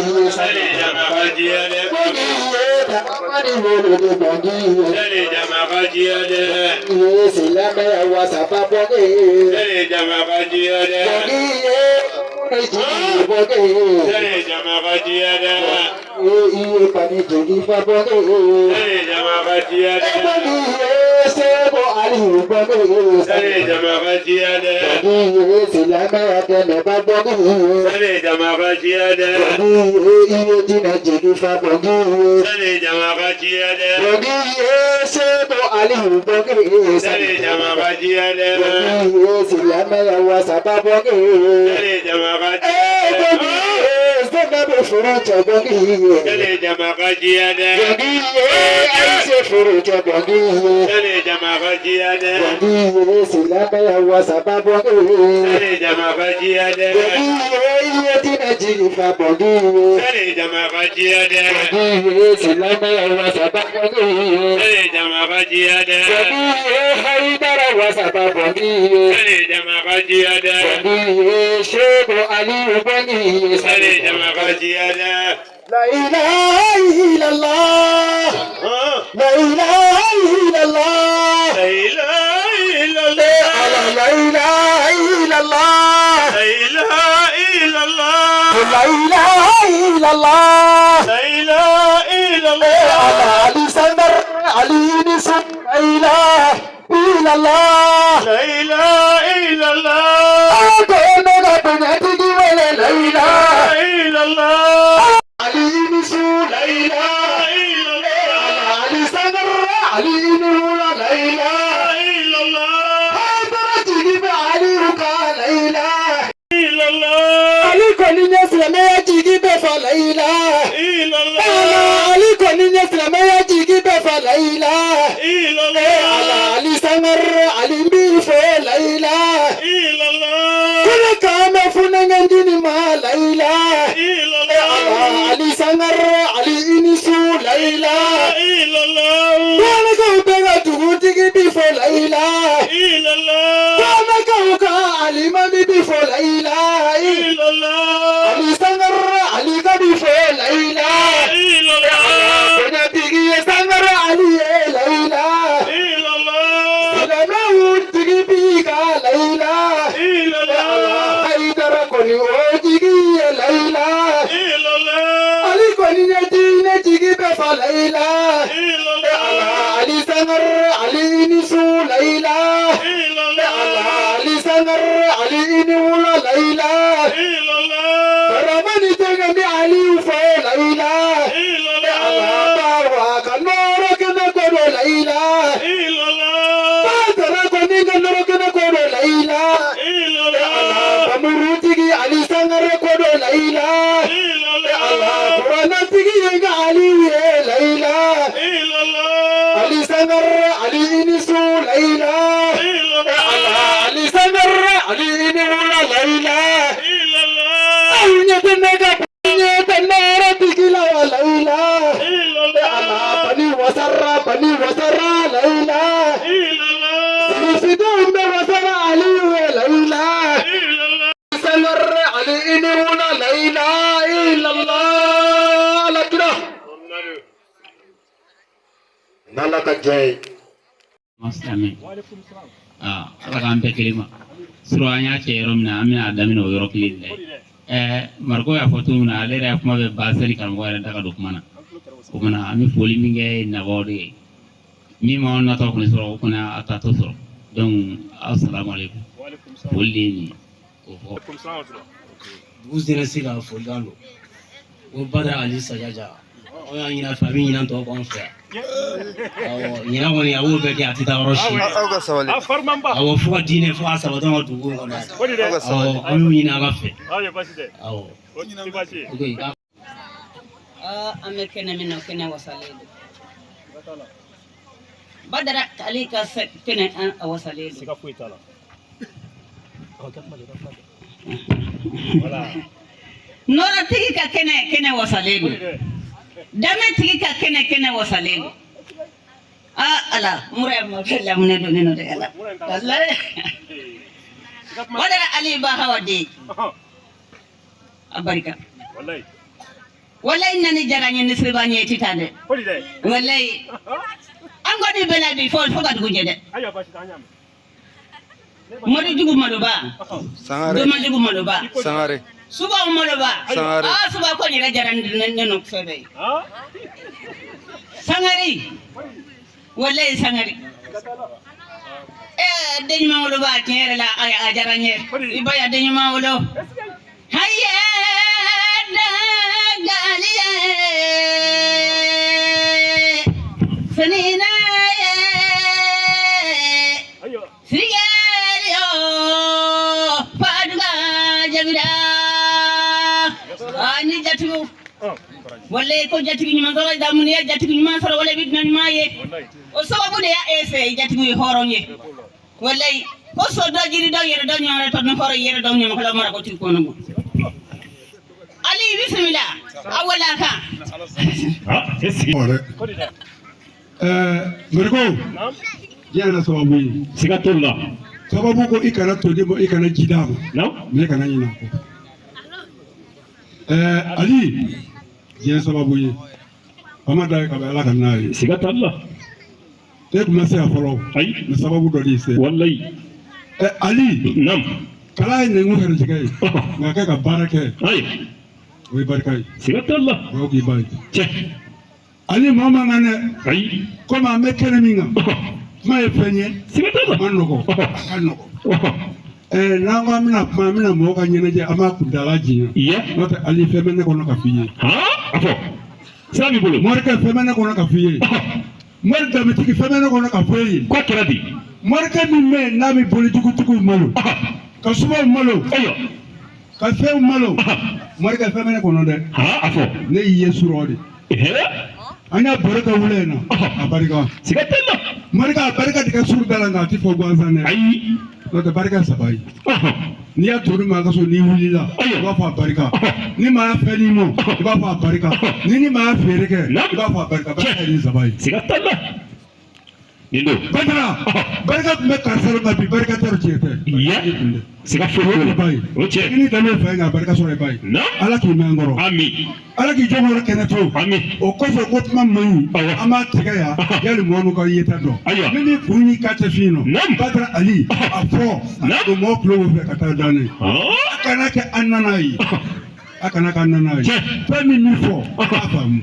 Sani jama ka diya dɛ. Sani jama ka diya dɛ. Sani jama ka diya dɛ. Sani jama ka diya dɛ. Sani jama ka diya dɛ. Sani jama ka diya dɛ. Sani jama ka diya dɛ. Sani jama ka diya dɛ. Sani jama ka diya dɛ. Sani jama ka diya dɛ. Sani jama ka diya dɛ. Sani jama ka diya dɛ. Sani jama ka diya dɛ. Sani jama ka diya dɛ. Sani jama ka diya dɛ. Sani jama ka diya dɛ. Sani jama ka diya dɛ. La ilaha illallah. La ilaha illallah. La ilaha illallah. La ilaha illallah. La ilaha illallah. La ilaha illallah. La ilaha illallah. Ali Sandar Ali Nisu La ilaha illallah. La ilaha illallah. La ilaha illallah. Ali Nisu La ilaha illallah. Ali Sandar Ali Nura La ilaha illallah. Ali Ruka La ilaha Illallah. Ali kɔni ye silamɛya jigi bɛɛ fa la ilaha Illallah. Ali kɔni ye silamɛya jigi bɛɛ fa la ilaha Illallah. Ala Ali Sangare Ali n b'i fɛ la ilaha Illallah. Kule k'an bɛ funɛngɛ dini ma la ilaha Illallah. Ala Ali Sangare Ali i ni su la ilaha Illallah. Kɔnɛkaw bɛ ka dugutigi bi fɔ la ilaha Illallah. Kɔnɛkaw ka alimami bi fɔ la ilaha Illallah. Ali Sangare Ali ka bi fɔ la ilaha Illallah. Kɔɲɔtigi ye Sangare Ali ye la ilaha Illallah. Silamɛw tigi bi ka la ilaha Illallah. Hayidara kɔni o jigi ye la ilaha Illallah. Ali kɔni ye diinɛ jigi bɛɛ fa la ilaha Illallah. Ali Sangare Ali i ni su la ilaha Illallah. Ali Sangare Ali i ni wula la ilaha Illallah. Karamani jɛgɛ ni Aliyu fɔ la ilaha Illallah. Bawa ka nɔrɔ kɛnɛ kɔrɔ la ilaha Illallah. Batara kɔni ka nɔrɔ kɛnɛ kɔrɔ la ilaha Illallah. Bamurutigi Ali Sangare kɔrɔ la ilaha Illallah. Kuranatigi ye nka Aliyu ye la ilaha Illallah. Ali Sangare Ali i ni su la ilaha Illallah. Ali Sangare Ali i ni wula la ilaha Illallah. Aw ɲɛ tɛ ne ka ɲɛ tɛ nɔrɔ tigi la wa la ilaha Illallah. Bani wasara bani wasara la ilaha Illallah. Sirifidenw bɛ wasara Aliyu ye la ilaha Illallah. Sangare Ali i ni wula la ilaha illallah la kira N'Ala ka diɲɛ ye. Silamɛ, Ala k'an bɛɛ kelen ma sɔrɔ. An y'a cɛ yɔrɔ min na, an bɛna a daminɛ o yɔrɔ kelen de la. Mariko y'a fɔ cogo min na, ale yɛrɛ kuma bɛ basɛri karamɔgɔ yɛrɛ da ka don kuma na. O kumana, an bɛ foli min kɛ nabaaw de ye, min m'anw natɔ kɔni sɔrɔ, o kɔni a tatɔ sɔrɔ. Donc assalamu alaikum, foli de ye nin ye k'o fɔ. Dugu jeunesse ka folikan don ko Badara Ali Sajaja, anw y'a ɲini a fɛ, a bɛ ɲinan tɔ k'anw fɛ yan. Awɔ, ɲinan kɔni a b'o bɛɛ kɛ, a tɛ taa yɔrɔ si. Aw ka sabali. Awɔ, fo ka diinɛ fo ka sabati an ka dugu kɔnɔ yan. Aw ka Awɔ, sabali. An y'o ɲini Ala fɛ. Awɔ, ok. An bɛ kɛnɛ min na, kɛnɛ wasalen don. Badara Ali ka kɛnɛ an a wasalen don. Nɔrɔtigi ka kɛnɛ, kɛnɛ wasalen don. Damɛtigi ka kɛnɛ, kɛnɛ wasalen don. Ah Ala mura ma fɛn lamunɛ don ne nɔ dɛ. Ala wallahi, Badara Ali ba hawa de a barika. Wallahi nani diyara n ye ni seba ɲɛ i tɛ taa dɛ. Wallahi an kɔni bɛ na bi fo ka dugu jɛ dɛ. Mori jugu maloba. Sangare. Doma jugu maloba. Sangare. Suba maloba. Sangare. Ah suba ko yɛrɛ diyara ne nɔ kosɛbɛ. Sangare. Wallahi sangare. Den ɲuman woloba tiɲɛ yɛrɛ la a diyara n ye. I ba ya den ɲuman wolo. Haye dagaliye. Senina ye. Sigariyo faduga jabira. Ani jatigiw. Wallahi ko jatigi ɲuman sɔrɔ damu ye jatigi ɲuman sɔrɔ wala i bɛ dunan ɲuman ye. O sababu de y'a e fɛ jatigi ye hɔrɔn ye. Wallahi ko so dɔ jiri dɔ yɛrɛ dɔ ɲɔgɔn tɔ ni hɔrɔn yɛrɛ dɔ ɲamakala mara ko tigi kɔnɔ. Ali bisimila a wala kan. Mariko diɲɛ yɛrɛ sababu ye. Siga t'o la. Sababu ko i kana to di ma i kana ji d'a ma. Ne kana ɲinɛ a kɔ. Ali diɲɛ sababu ye. Faama da ye ka bɛn Ala ka n'a ye. Siga t'a la. E tun ma se yan fɔlɔ. Ayi. Mɛ sababu dɔ de y'i se. Walayi. Ali. Naam. Kalan ye nɛnkun garijɛgɛ ye. Nka kɛ ka baara kɛ. Ayi. O ye barika ye. Siga t'a la. O y'o k'i ba ye. Cɛ. Ali maa man kan dɛ. Ayi. Komi an bɛ kɛnɛ min kan. Kuma ye fɛn ye. Siga t'a la. A ma nɔgɔ. A ka nɔgɔ. N'an ko an bɛna kuma an bɛna mɔgɔw ka ɲɛnajɛ an b'a kuntaala janya. N'o tɛ Ali fɛn bɛ ne kɔnɔ ka f'i ye. A fɔ. Sira b'i bolo. Morikɛ fɛn bɛ ne kɔnɔ ka f'i ye. Mori danbetigi fɛn bɛ ne kɔnɔ ka fɔ e ye. K'a kɛra di. Morikɛ min bɛ yen n'a bɛ bolojugutigiw malo. Ka subaw malo. Ka fɛnw malo. Morikɛ fɛn bɛ ne kɔnɔ dɛ. A fɔ. Ne y'i ye surɔ de. An y'a baro kɛ wula in na. A barika. Siga t'a la. Morikɛ a barika de ka suru da la nka a ti fɔ gansan dɛ. Ayi. N'o tɛ barika saba ye. N'i y'a tonu maa ka so n'i wulila i b'a fɔ a barika. Ni maa fɛn n'i mɔ i b'a fɔ a barika. Ni maa feere kɛ i b'a fɔ a barika. Barika ye nin saba ye. Siga t'a la. Nin don. Badara barika tun bɛ karisa la nka bi barika t'a dɔn tiɲɛ tɛ. Siga foyi t'o la. O tiɲɛ. I ni danbe fa ye nka barika sɔrɔ i ba ye. Ala k'i mɛn kɔrɔ. Ami. Ala k'i jɔn kɛnɛ to. Ami. O kɔfɛ ko kuma man ɲi. An b'a tigɛ yan. Yali mɔgɔ n'u ka yeta dɔn. Ayiwa. Min ni kun y'i ka cɛ fin nɔ. Badara Ali a fɔ. A don mɔgɔ tulo fɛ ka taa dan ne. A kana kɛ an nana ye. A kana kɛ an nana ye. Fɛn min bɛ fɔ a b'a faamu.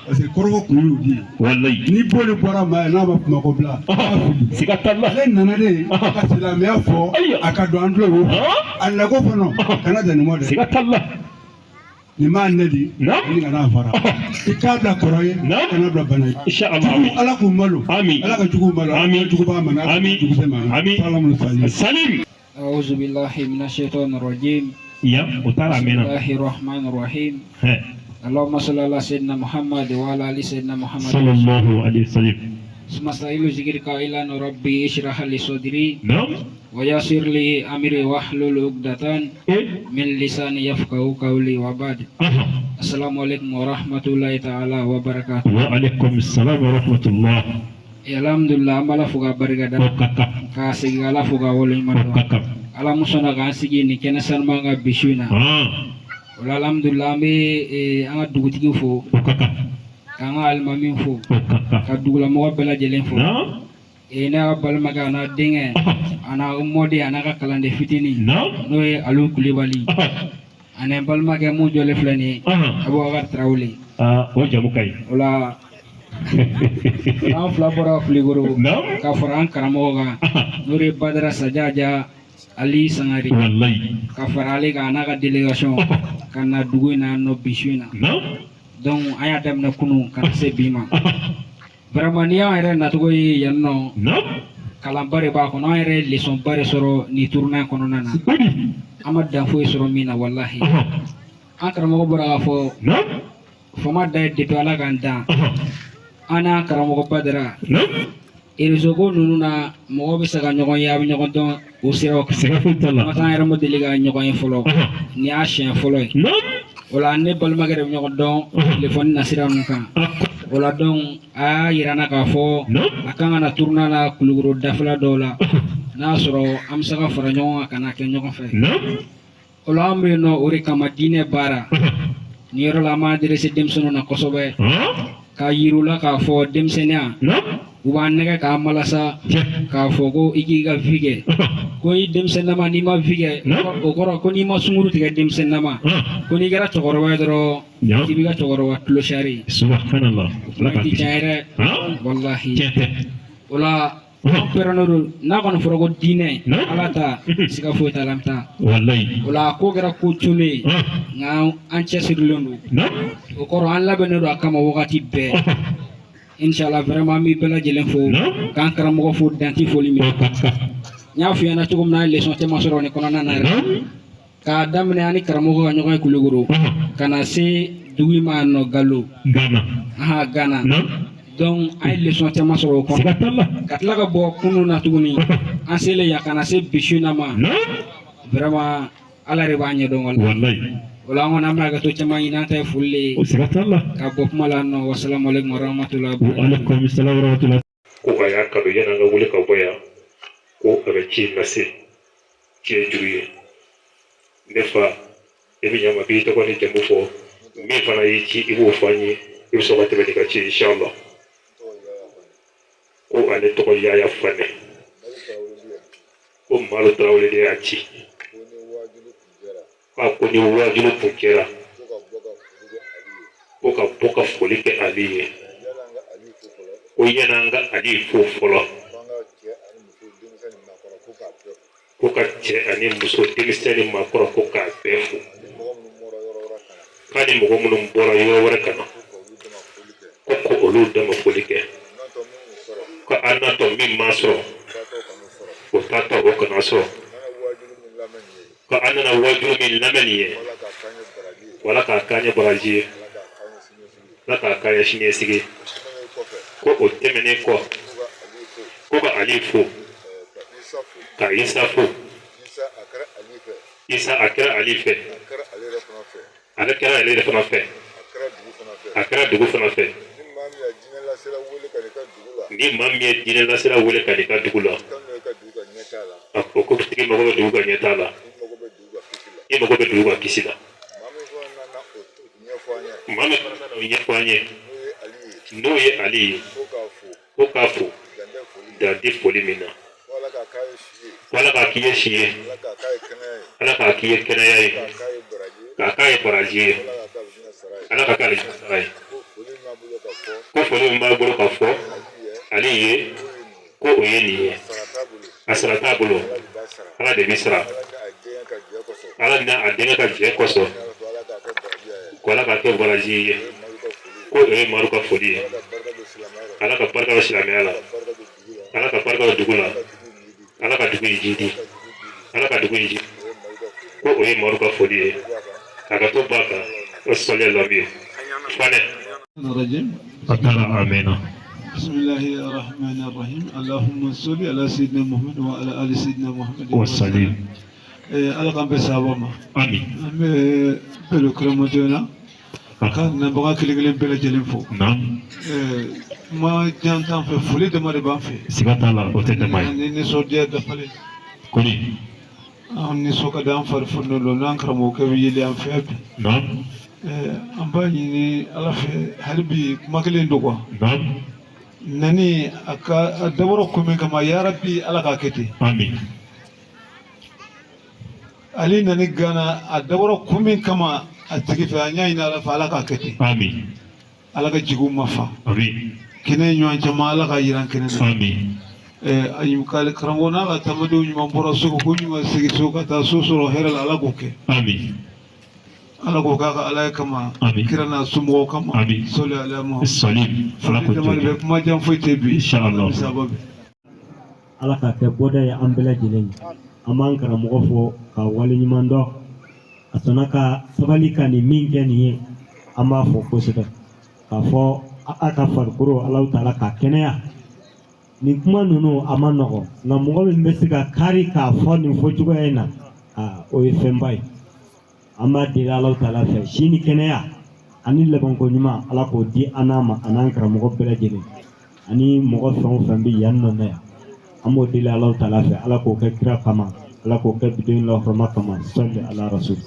Parce que kɔrɔfɔ kun y'o di ye. Walayi. Ni boli bɔra maa ye n'a ma kumako bila. A b'a fili. Siga t'a la. Ale nana de ka silamɛya fɔ. A ka don an tulo wo. A nako fana kana jɛn ni mɔ dɛ. Siga t'a la. Nin m'a ne di. Ni kana fara. I k'a bila kɔrɔ ye. Kana bila bana ye. Inshallah. Ala k'u malo. Ami. Ala ka juguw malo. Ami. Juguba mana. Ami. Jugu tɛ maa. Ami. Salamu salim. Salim. أعوذ بالله من الشيطان الرجيم. Ya, o taara a بسم mɛnna. الله الرحمن الرحيم. اللهم صل على سيدنا محمد وعلى آل سيدنا محمد. Sallallahu alayhi wa sallam. ثم استعين ذكرك إلى ربي اشرح لي صدري. Naam. ويسر لي أمري واحلل عقدة من لساني يفقهوا قولي وبعد. السلام عليكم ورحمة الله تعالى وبركاته. Wa alaikum salam wa rahmatullah. Alhamdulillah an b'Ala fo k'a barika da. O ka kan. K'a segin Ala fo k'a waleɲuman O dɔn. ka kan. Ala mun sɔnna k'an sigi nin kɛnɛ sanuman kan bi su in na. O la alhamdulillah an bɛ an ka dugutigi fo. O ka kan. K'an ka alimami fo. O ka kan. Ka dugulamɔgɔ bɛɛ lajɛlen fo. Naam. Ne ka balimakɛ a n'a denkɛ a n'a mɔden a n'a ka kalanden fitinin. Naam. N'o ye Aliou Kulibali. Ani n balimakɛ mun jɔlen filɛ nin ye. Abubakar Tarawele. O jamu ka ɲi. O la an fila bɔra Kulikoro. Naam. Ka fara an karamɔgɔ kan. N'o de ye Badara Sajaja Ali Sangare. Walayi. Ka fara ale kan a n'a ka délégation ka na dugu in na yan nɔ bi su in na. Naam. Donc an y'a daminɛ kunun ka na se bi ma. Vraiment n'i y'an yɛrɛ nacogo ye yan nɔ. Naam. Kalanba de b'a kɔnɔ an yɛrɛ ye leçon ba de sɔrɔ nin tournée in kɔnɔna na. An ma dan foyi sɔrɔ min na walahi. An karamɔgɔ bɔra k'a fɔ. Naam. Faama da ye depuis Ala k'an dan. An n'an karamɔgɔ Badara. Naam. Réseau ko ninnu na mɔgɔ bɛ se ka ɲɔgɔn ye a bɛ ɲɔgɔn dɔn o siraw kan. Siga foyi t'a la. N'o tɛ an yɛrɛ ma deli ka ɲɔgɔn ye fɔlɔ. Nin y'a siɲɛ fɔlɔ ye. Naam. O la ne balimakɛ de bɛ ɲɔgɔn dɔn telefɔni nasira ninnu kan. O la donc a y'a yira n na k'a fɔ a kan ka na tournée la Kulukoro dafɛla dɔw la. N'a y'a sɔrɔ an bɛ se ka fara ɲɔgɔn kan ka na kɛ ɲɔgɔn fɛ. Naam. O la an bɛ yen nɔ o de kama diinɛ baara. Nin yɔrɔ la an b'an adressé denmisɛnninw na kosɛbɛ k'a yir'u la k'a fɔ denmisɛnninya u b'an nɛgɛ k'an malasa k'a fɔ ko i k'i ka vie kɛ ko i denmisɛnnama n'i ma vie kɛ o kɔrɔ ko n'i ma sunguru tigɛ denmisɛnnama ko n'i kɛra cɛkɔrɔba ye dɔrɔn k'i b'i ka cɛkɔrɔba clochard. Subhanallah. Ala k'an kisi. Tiɲɛ yɛrɛ walahi. Tiɲɛ tɛ. O la an pɛrɛnnen don n'a kɔni fɔra ko diinɛ ala ta siga foyi t'a la an bɛ taa. Walayi. O la ko kɛra ko cunnen ye nka an cɛsirilen don. O kɔrɔ an labɛnnen don a kama wagati bɛɛ. Inshallah vraiment an b'i bɛɛ lajɛlen fo k'an karamɔgɔ fo danti foli min. N y'a f'i ɲɛna cogo min na an ye leçon caman sɔrɔ nin kɔnɔna na yɛrɛ. K'a daminɛ an ni karamɔgɔ ka ɲɔgɔn ye Kulukoro ka na se dugu in ma yan nɔ Galo. Gana. Ahan Gana. Donc an ye leçon caman sɔrɔ o kɔnɔ. Ka tila ka bɔ kunun na tuguni an selen yan ka na se bi su in na ma. Vraiment Ala de b'a ɲɛdɔn walayi. O la an kɔni an bɛ hakɛto caman ɲini an ta ye foli de ye. Siga t'a la. Ka bɔ kuma la nɔ wasalamu aleykum warahmatulahi. Wa aleykum salam warahmatulahi. Ko a y'a kanu yanni an ka wuli ka bɔ yan ko a bɛ ci in lase ci ye juru ye. Ne fa i bɛ ɲa ma k'i tɔgɔ ni jamu fɔ min fana y'i ci i b'o fɔ an ye i bɛ sɔrɔ ka tɛmɛ n'i ka ci inshallah. Ko ale tɔgɔ Yaya Fanɛ ko Malo Tarawele de y'a ci. K'a ko ni waajuli kun kɛra ko ka bɔ ka foli kɛ Ali ye ko yan'an ka Ali fo fɔlɔ ko ka cɛ ani muso denmisɛn ni maakɔrɔ ko k'a bɛɛ fo k'a ni mɔgɔ minnu bɔra yɔrɔ wɛrɛ ka na ko k'olu dama foli kɛ ko an natɔ min ma sɔrɔ o taatɔ o kana sɔrɔ ko an nana waajuli min lamɛn nin ye wala k'a k'an ye baraji ye ala k'a k'an ye siniɲɛsigi ko o tɛmɛnen kɔ ko ka Ali fo ka Isa fo Isa a kɛra Ali fɛ ale kɛra ale yɛrɛ fana fɛ a kɛra dugu fana fɛ ni maa min ye diinɛ lasira wele ka n'i ka dugu la a ko ko tigi mago bɛ dugu ka ɲɛtaa la i mago bɛ dugu ka kisi la maa min fana nana o ɲɛfɔ an ye n'o ye Ali ye ko k'a fo dan tɛ foli min na ko ala k'a k'i ye si ye ala k'a k'i ye kɛnɛya ye k'a k'a ye baraji ye ala k'a k'a ye sara ye ko foli min b'a bolo ka fɔ ale ye ko o ye nin ye a sara t'a bolo ala de bɛ sara ala n'a a denkɛ ka jɛ kosɔn ko ala k'a kɛ baraji ye ko o ye Madu ka foli ye ala ka barika don silamɛya la ala ka barika don dugu la ala ka dugu in jidi ala ka dugu in jidi ko o ye Madu ka foli ye a ka to ba kan o sɔli labi fanɛ. A taara amina. Bismillahi rahmani rahim. Allahumma salli ala sayyidina Muhammad wa ala ali sayyidina Muhammad wa sallim. Ala k'an bɛn sahaba ma. Amin. An bɛ bɛlɛ karamɔgɔ na ka nabaga kelen kelen bɛɛ lajɛlen fo. Naam. Kuma jan t'an fɛ, foli dama de b'an fɛ. Siga t'a la, o tɛ dama ye. Ni nisɔndiya dafalen. Kɔni. An nisɔn ka di an fari fununen don n'an karamɔgɔkɛ bɛ yeli an fɛ bi. Naam. An b'a ɲini Ala fɛ hali bi kuma kelen don quoi. Naam. Nani a ka a dabɔra ko min kama yarabi Ala k'a kɛ ten. Amin. Ale nani Gana a dabɔra ko min kama a tigi fɛ an y'a ɲini Ala fɛ Ala k'a kɛ ten. Amin. Ala ka jigiw ma fa. Amin. Kɛnɛ ɲɔgɔn caman Ala ka yiran kɛnɛ na. Amin. Karamɔgɔ n'a ka taamadenw ɲuman bɔra so ko ɲuman segin so ka taa so sɔrɔ hɛrɛ la Ala k'o kɛ. Amin. Ala k'o k'a ka Ala ye kama. Amin. Kira n'a somɔgɔw kama. Amin. Sɔli ala Muhammad. Salim. Ala k'o Foli dama de bɛ kuma jan foyi tɛ bi. Inshallah. Sababu. Ala k'a kɛ bɔda ye an bɛɛ lajɛlen ye. An b'an karamɔgɔ fo ka waleɲuman dɔn. A sɔnna ka sabali ka nin min kɛ nin ye, an b'a fɔ kosɛbɛ. K'a fɔ a ka farikolo Alahu taala k'a kɛnɛya. Nin kuma ninnu a ma nɔgɔn nka mɔgɔ min bɛ se ka kari k'a fɔ nin fɔcogoya in na, o ye fɛnba ye. An b'a deli Alahu taala fɛ si ni kɛnɛya ani labanko ɲuman Ala k'o di an n'a ma ani an karamɔgɔ bɛɛ lajɛlen ani mɔgɔ fɛn o fɛn bɛ yan nɔ yan. An b'o deli Alahu taala fɛ Ala k'o kɛ kira kama, Ala k'o kɛ bidon lahɔrɔma kama, sɔli ala rasul.